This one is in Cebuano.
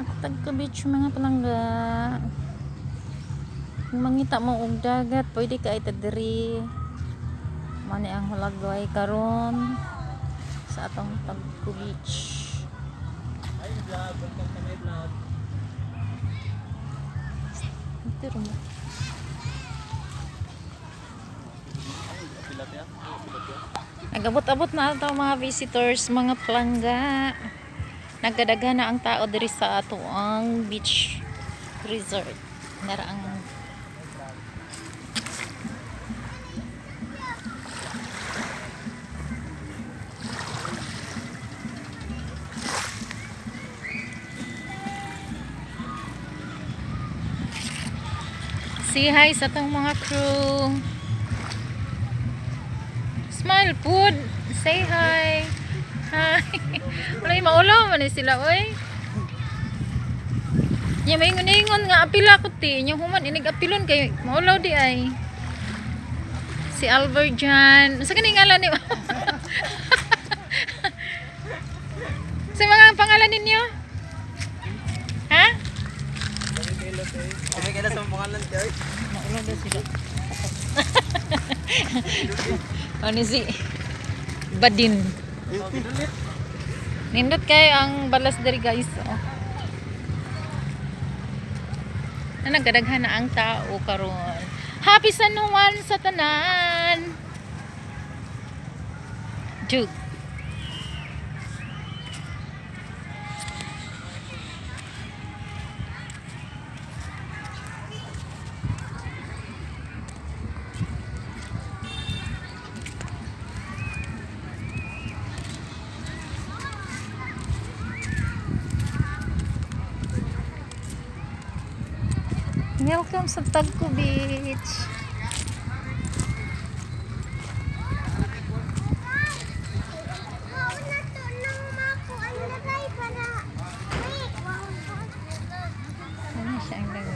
Tagco Beach, mga palangga. Kung mangita mo og dagat, pwede ka ita diri. Mani ang hulagway karon sa atong Tagco Beach. Hi vlog, welcome to my vlog. Ito rin. Nagabot-abot na ato mga visitors, mga palangga. Nagkadaghan na ang tao diri sa ato ang beach resort. Nara ang. Say hi sa atong mga crew. Smile food. Say hi. Hi. Wala yung maulaw man eh sila, oy. Nya may ingon nga apila ko ti. Nya human inig apilon kay maulaw di ay. Si Albert Jan. Sa kaning ngalan ni? Sa mga pangalan ninyo? Ha? Kami kaila sa pangalan kay. Maulaw daw sila. Ano si Badin. Nindot kayo ang balas diri, guys. Oh. Na nagkadaghan na ang tao karon. Happy San Juan sa tanan. Jug. Welcome sa Tagco Beach. Mauna to nang makuan lagay para. Wait, Ano siya ang dagat?